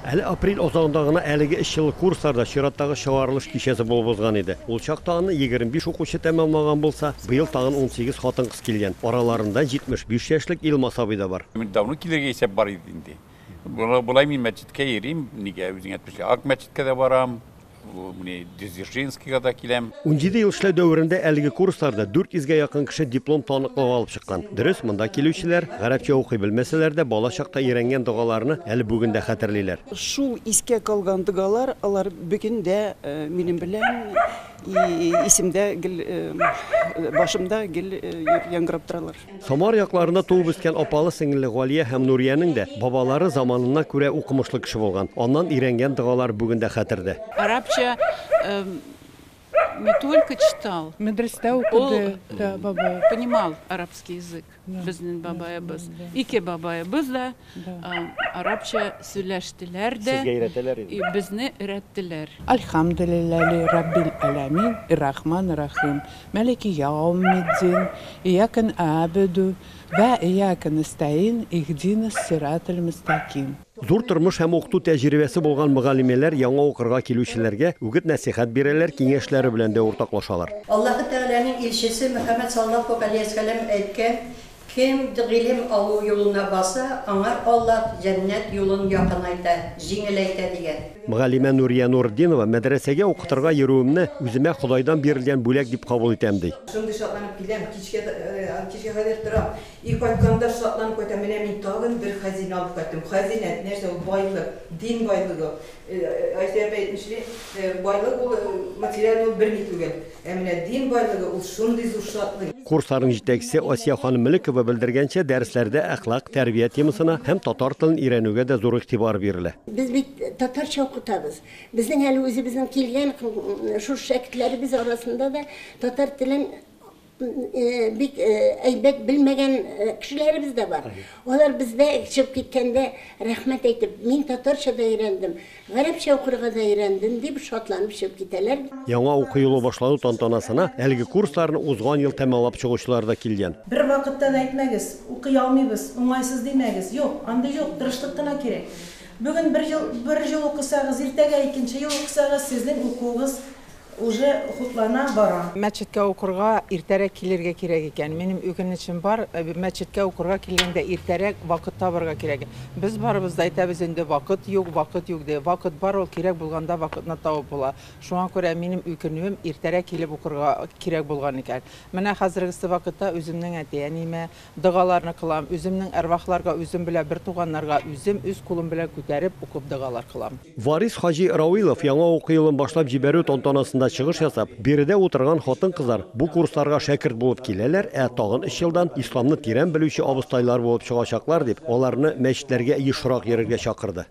Әле апрель азагында гына әлеге өч еллык курсларда чираттагы чыгарылыш кичәсе булып узган иде. Ул чакта аны 25 укучы тәмамлаган булса, быел тагын 18 хатын-кыз килгән. Араларында 75 яшьлек Илмас абый да бар. Мин давно килергә исәп бар иде инде. Болай мин мәчеткә йөрим, нигә үзең әйтмешли, Ак мәчеткә дә барам, менә Дзержинскийга да киләм. 17 ел эшләү дәверендә әлеге курсларда 400 гә якын кеше диплом таныклыгы алып чыккан. Дөрес, монда килүчеләр, гарәпчә укый белмәсәләр дә, бала чакта өйрәнгән догаларны әле бүген дә хәтерлиләр. Шул искә калган догалар, алар бүген дә минем белән исемдә гел, башымда гел яңгырап торалар. Самар якларында туып үскән апалы-сеңелле Галия һәм Нуриянең дә бабалары заманына күрә укымышлы кеше булган. Аннан өйрәнгән догалар бүген дә хәтердә. Арабча не только читал. Мәдрәстә укыды да бабай. Понимал арабский язык безнең бабаебыз. Ике бабаебыз да арабча сөйләштеләр дә. Сезгә өйрәтәләр иде. Безне өйрәттеләр. Әлхәмдүлилләһи раббил әләмин, иррахман рахим, мәлики яумиддин, ияке нәабеду вә ияке нәстәин, иһдинас сиратал мөстәким. Зур тормыш һәм укыту тәҗрибәсе булган мөгаллимәләр яңа укырга килүчеләргә үгет-нәсыйхәт бирәләр, киңәшләре белән дә уртаклашалар. Аллаһы Тәгаләнең илчесе Мөхәммәд саллаллаһу галәйһиссәлам әйткән, Кем гыйлем алу юлына баса, аңар Аллаһ җәннәт юлын якынайта, җиңеләйтә, дигән. Мөгаллимә Нурия Нуртдинова, Мәдрәсәгә укытырга йөрүемне үземә Ходайдан бирелгән бүләк дип кабул итәм, ди. Шундый шатланып киләм, кичкә кичкә кадәр торам. И кайтканда шатланып кайтам, менә мин тагын бер хәзинә алып кайттым. Хәзинә, нәрсә ул, байлык, дин байлыгы. Айсә апа әйтмешли, байлык ул материаль ул берни түгел. Ә менә дин байлыгы ул шундый зур шатлык. Курсларның җитәкчесе Асия ханым Мөлекова белдергәнчә, дәресләрдә әхлак, тәрбия темасына һәм татар телен өйрәнүгә дә зур игътибар бирелә. Без бит татарча укытабыз. Безнең әле үзебезнең килгән шушы шәкертләребез арасында да татар телен бик әйбәт белмәгән кешеләребез дә бар. Алар бездә чыгып киткәндә рәхмәт әйтеп, мин татарча да өйрәндем, гарәпчә укырга да өйрәндем дип шатланып чыгып китәләр. Яңа уку елы башлану тантанасына әлеге курсларны узган ел тәмамлап чыгучылар да килгән. Бер вакытта да әйтмәгез, укый алмыйбыз, уңайсыз димәгез. Юк, андый юк, тырышлык кына кирәк. Бүген бер ел, бер ел укысагыз, иртәгә икенче ел укысагыз, сезнең укуыгыз уже хуплана бара. Мәчеткә укырга иртәрәк килергә кирәк икән. Минем үкенечем бар, мәчеткә укырга килгәндә иртәрәк вакыт табарга кирәк. Без барыбыз да әйтәбез инде, вакыт юк, вакыт юк ди. Вакыт бар ул, кирәк булганда вакытны табып була. Шуңа күрә минем үкенүем иртәрәк килеп укырга кирәк булган икән. Менә хәзергесе вакытта үземнең әти-әниемә догаларны кылам, үземнең әрвахларга, үзем белән бер туганнарга үзем үз кулым белән күтәреп укып догалар кылам. Варис хаҗи Рауилов яңа уку елын башлап җибәрү тантанасында чыгыш ясап, биредә утырган хатын-кызлар бу курсларга шәкерт булып киләләр, ә тагын өч елдан исламны тирән белүче абыстайлар булып чыгачаклар дип, аларны мәчетләргә ешрак йөрергә чакырды.